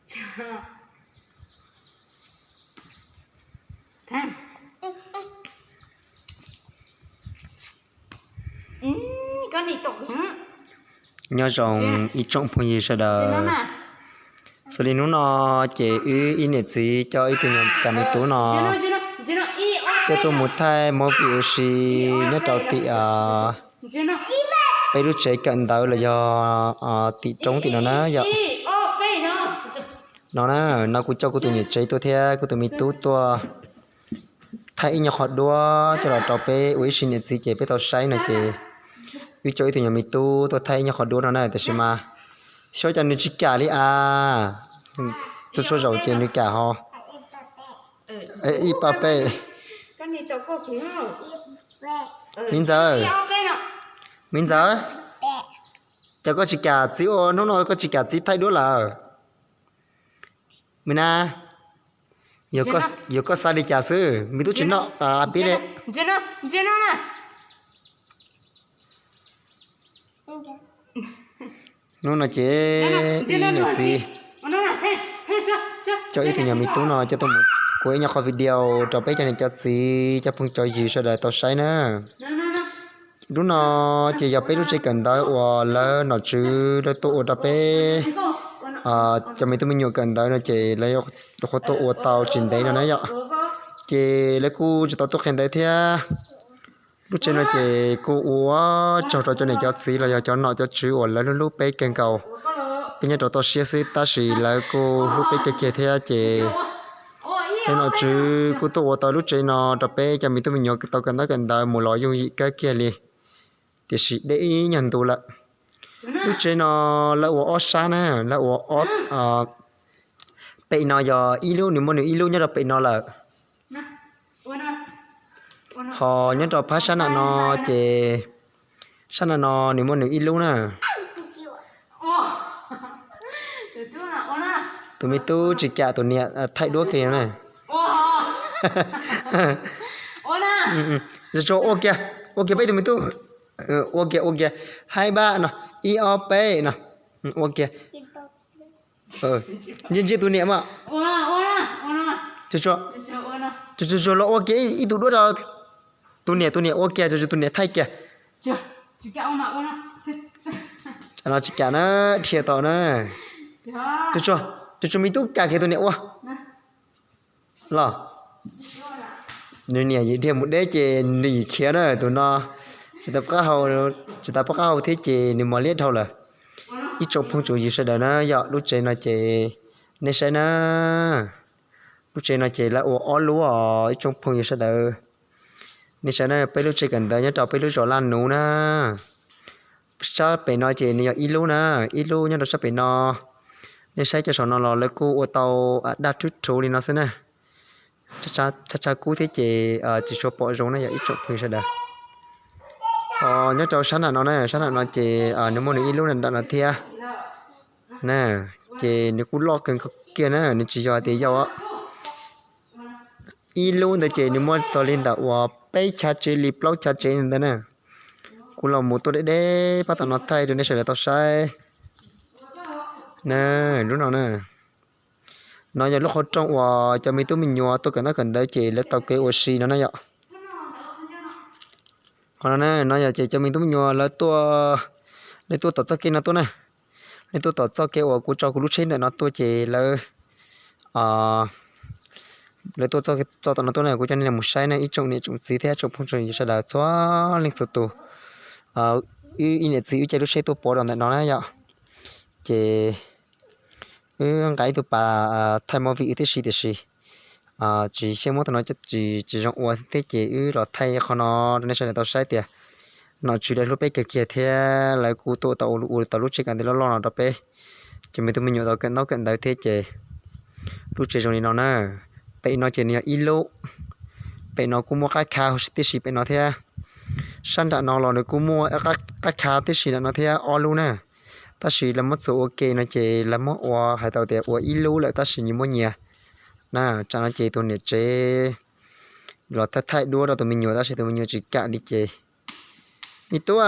Nyob zoo ib tsoom phooj ywg sawv daws. Xws li hnub no ces wb ib niam txiv coj ib tug nyuag cas me tub no coj tuaj mus thaij movie ua si nyob rau tim peb lub tsev kawm ntawv los yog tim roob tim no na yom. No na, no kuv coj kuv tus niam tsev tuaj thiab kuv tus me tub tuaj thaij ib nyuag qhov duab coj los rau peb ua ib sim niam txiv ces peb tau saib no ces wb coj ib tug nyuag me tub tuaj thaij ib nyuag qhov duab no na, tiam sis mas xyov cas nws tsis kam li as. Tuaj txhua zaus ces nws kam ho ib pa pej. Me ntxawm, me ntxawm, cas koj tsis kam txiv ua, hnub no koj tsis kam txiv thaij duab lawm? Me na, yog koj xav li cas xwb, me tub tsis noj pib li. Hnub no ces ib niam txiv coj ib tug nyuag me tub no coj tuaj mus kuv ib nyuag qhov video rau peb cov niam cov txiv cov phooj cov ywg sawv daws tau saib na. Lub no ces yog peb lub tsev kawm ntawv uas lawv nom tswv lawv tuaj ua rau peb cov me tub me nyuam kawm ntawv no ces lawv qhuav tuaj ua tau tsis ntev no na yom. Ces lawv kuj tsis tau tuaj qhia ntawv thiab. Lub tsev no ces kuj ua tsaug rau cov niam cov txiv los yog cov nom cov tswv uas lawv hlub hlub peb kawg nkaus. Peb nyob rau toj siab xwb tab sis lawv kuj hlub peb kawg kiag thiab ces lawv nom tswv kuj tuaj ua tau lub tsev no rau peb cov me tub me nyuam tau kawm ntaub kawm ntawv mus los yooj yim kawg kiag li. Tiam sis deb ib nyuag ntu lawm. Lub tsev no lawv ua ob sab na, lawv ua ob, pem no yog ib lub, nws muaj nws ib lub nyob rau pem no lawm. Ho nyob rau phab sab nram no ces sab nram no nws muaj nws ib lub na. Tus me tub tsis kam tus niam thaij duab kiag na. Ua kiag, ua kiag peb tus me tub. Ua kiag, ua kiag, haib npab no, ib ob peb no. Ua kiag. Ntsia ntsia tus niam mas. Tsuag tsuag los ua kiag ib tug duab rau tus niam, tus niam ua kiag, tsuag tsuag tus niam thaij kiag. Tam no tsis kam na, dhia tau na. Tsuag tsuag, tsuag tsuag me tub kam kiag tus niam ua los. Nws niam yim dhia mus deb ces nws yim khiav na, tus no tsis tau pab qab hau thiab ces nws mos liab dhau lawm. Ib tsoom phooj tsoom ywg sawv daws na yom, lub tsev no ces nej saib na, lub tsev no ces lawv ua ob lub os ib tsoom phooj ywg sawv daws. Nej saib na, peb lub tsev kawm ntawv nyob rau peb lub zos Laj Nuv na. Sab pem no ces nws yog ib lub na, ib lub nyob rau sab pem no. Nej saib cov saum no los lawv kuj ua tau daj rhuv rhuv li no xwb na. Tshav tshav kub thiab ces tsis tshua pom zoo na yom ib tsoom phooj ywg sawv daws. Ho nyob rau sab nram no na, sab nram no ces nws muaj nws ib lub nram no thiab na, ces nws kuj loj kawg kiag na, nws tsis yog hais tias yau. Ib lub ntawd ces nws muaj txog li ntawm uas peb chav tsev li plaub chav tsev ntawd na. Kuv los mus tuaj deb deb pab tom no thaij rau nej sawv daws tau saib. Na, lub no na, no yog lub qhov rooj uas cov me tub me nyuam tuaj kawm ntaub kawm ntawv ces lawv tau kev ua si no na yom. Qhov no na, no yog ces cov me tub me nyuam lawv tuaj, lawv tuaj tom txoj kev no tuaj na. Lawv tuaj tom txoj kev uas kuv tso kuv lub tsheb ntawm no tuaj ces lawv, lawv tuaj txoj tom no tuaj na, kuv coj nej mus saib na ib tsoom niam tsoom txiv thiab tsoom phooj tsoom ywg sawv daws txhua leej txhua tus. Wb ib niam txiv wb caij lub tsheb tuaj pov rau ntawm no na yom. Ces wb nqa ib tug pas thaij movie wb tib si tiam sis tsis xyeej muab tus no, tsis, tsis zoo ua thiab ces wb los thaij qhov no rau nej sawv daws tau saib tias nom tswv lawv hlub peb kawg kiag thiab lawv kuj tuaj tau ua tau lub tsev kawm ntawv loj loj no rau peb cov me tub me nyuam tau kawm ntaub kawm ntawv thiab ces lub tsev zoo li no na. Pem no ces nws yog ib lub, pem no kuj muaj qab khav tib si pem no thiab. Sab nram no los nws kuj muaj qab khav tib si nram no thiab ob lub na. Tab sis lawv muab txuas ua ke no ces lawv muab ua hais tau tias ua ib lub lawm tab sis nyias muab nyias na. Tsam no ces tus niam tsev los thaij thaij duab rau tus me nyuam tab sis tus me nyuam tsis kam li ces, me tub a,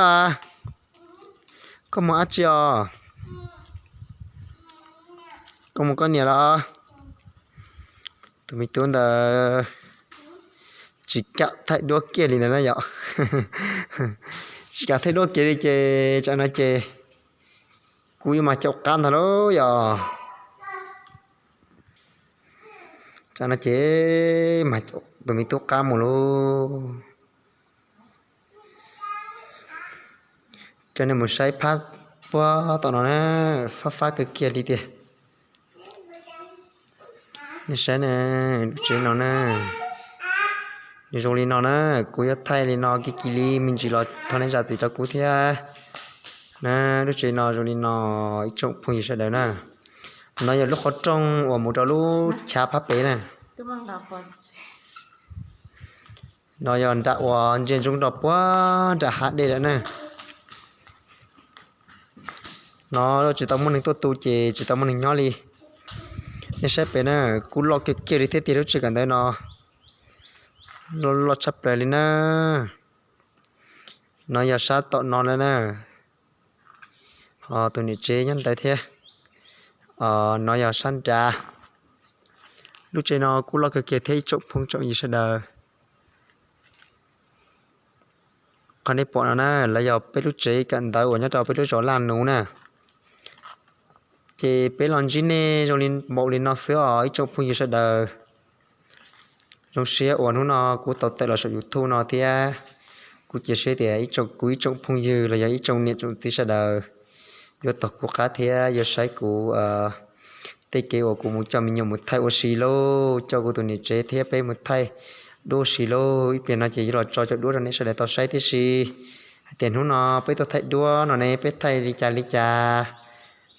koj mus dab tsi os? Peb mus koj niam los. Tus me tub ntawd tsis kam thaij duab kiag li ntawd na yom. Tsis kam thaij duab kiag li ces tsam no ces kuv yuav mas caum qab ntag lauj yom. Tsam no ces mas tus me tub qab mus lauj. Coj nej mus saib phab puag tom no na, fab fab kawg kiag li tiag. Nej saib na, lub tsev no na, nws zoo li no na, kuv yuav thaij li no kiag kiag li me ntsis los thov nej zam txim rau kuv thiab na. Lub tsev no zoo li no, ib tsoom phooj ywg sawv daws na. No yog lub qhov rooj uas mus rau lub chav phab pem na. No yog nram uas ntsia ntsoov rau puag nram hav dej lawm na. No tsis tau muaj neeg tuaj tu ces tsis tau muaj neeg nyob li. Nej saib pem na, kub loj kiag kiag li thiab tiag lub tsev kawm ntawv no. Loj loj tshaj plaws li na. No yog sab tom no na. Ho tus niam tsev nyob ntawd thiab. No yog sab nrad. Lub tsev no kub loj kiag kiag thiab ib tsoom phooj tsoom ywg sawv daws. Qhov nej pom no na, lawv yog peb lub tsev kawm ntawv uas nyob rau peb lub zos Laj Nuv na. Ces peb los ntsib nej zoo li npaum li no xwb os ib tsoom phooj ywg sawv daws. Zoo siab uas hnub no kuv tau tawm los saum YouTube no thiab. Kuv cia siab tias ib tsoom, kuv ib tsoom phooj ywg los yog ib tsoom niam tsoom txiv sawv daws yuav tau kuv qab thiab yuav saib kuv tej kev uas kuv mus coj me nyuam mus thaij ua si lauj, coj kuv tus niam tsev thiab peb mus thaij duab ua si lauj. Ib pliag no ces yuav los tso cov duab rau nej sawv daws tau saib tib si hais tias hnub no peb tuaj thaij duab no ne peb thaij li cas li cas.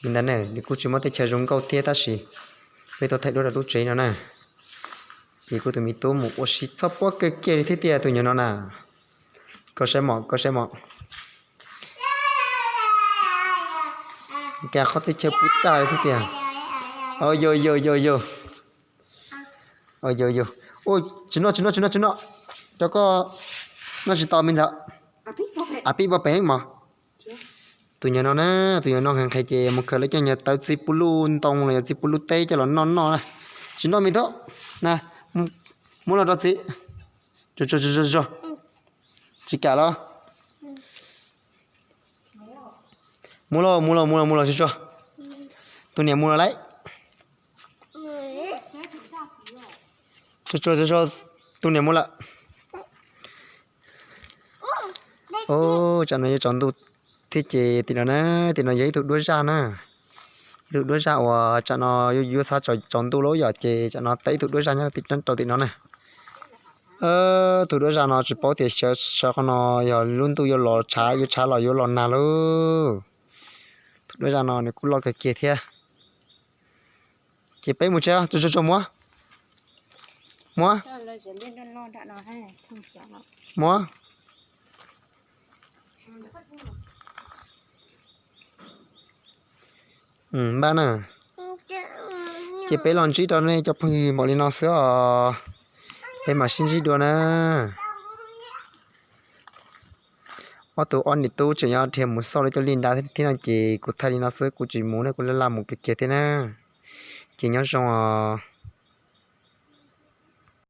Li ntawd ne, nws kuj tsis muaj teb chaws zoo nkauj thiab tab sis peb tuaj thaij duab rau lub tsev no na. Ces kuv tus me tub mus ua si txog pob kawg kiag li thiab tiag tus nyuam no na. Koj saib mom, koj saib mom. Nkag qhov teb chaws pub tag li xwb tiag. Yog yog yog yog. Yog yog. Tsis noj tsis noj tsis noj tsis noj. Cov koj noj tsis tau me ntxhais. A pib pob pem mog. Tus nyuam no na, tus nyuam no nqhis nqhis ces mus khaws lawv cov nyuag tawv txiv pub luj ntoo los yog txiv pub luj teb coj los noj noj na. Tsis noj me tub na. Muab los rau txiv. Tsis kam los. Mus lauj, mus lauj, mus lauj, mus lauj, tsuag tsuag. Tus niam mus los lauj. Tsuag tsuag, tus niam mus lawm. Tsam no yuav tsaus ntuj thiab ces tim no na, tim no yog ib tug duab zaj na. Ib tug duab zaj uas tsam no yuav xav tsaus ntuj lawm yom ces tsam no tau ib tug duab zaj nyob rau tim no na. Tus duab zaj no tsis paub tias sawv qhov no yog lub ntuj yuav los tshav, yuav tshav los yuav los nag lauj. Tus duab zaj no nws kuj loj kawg kiag thiab. Ces peb mus tsev, tsuag tsuag muab. Muab. Muab. Npaj na. Ces peb los ntsib rau nej cov phooj ywg npaum li no xwb os. Peb mam sib ntsib dua na. Ob tug ob niam tub tseem yuav dhia mus xauj lawv cov liaj nrad thiab no ces kuv thaij li no xwb, kuv tsis mus ne, kuv laj laj mus kiag kiag thiab na. Ces nyob zoo os.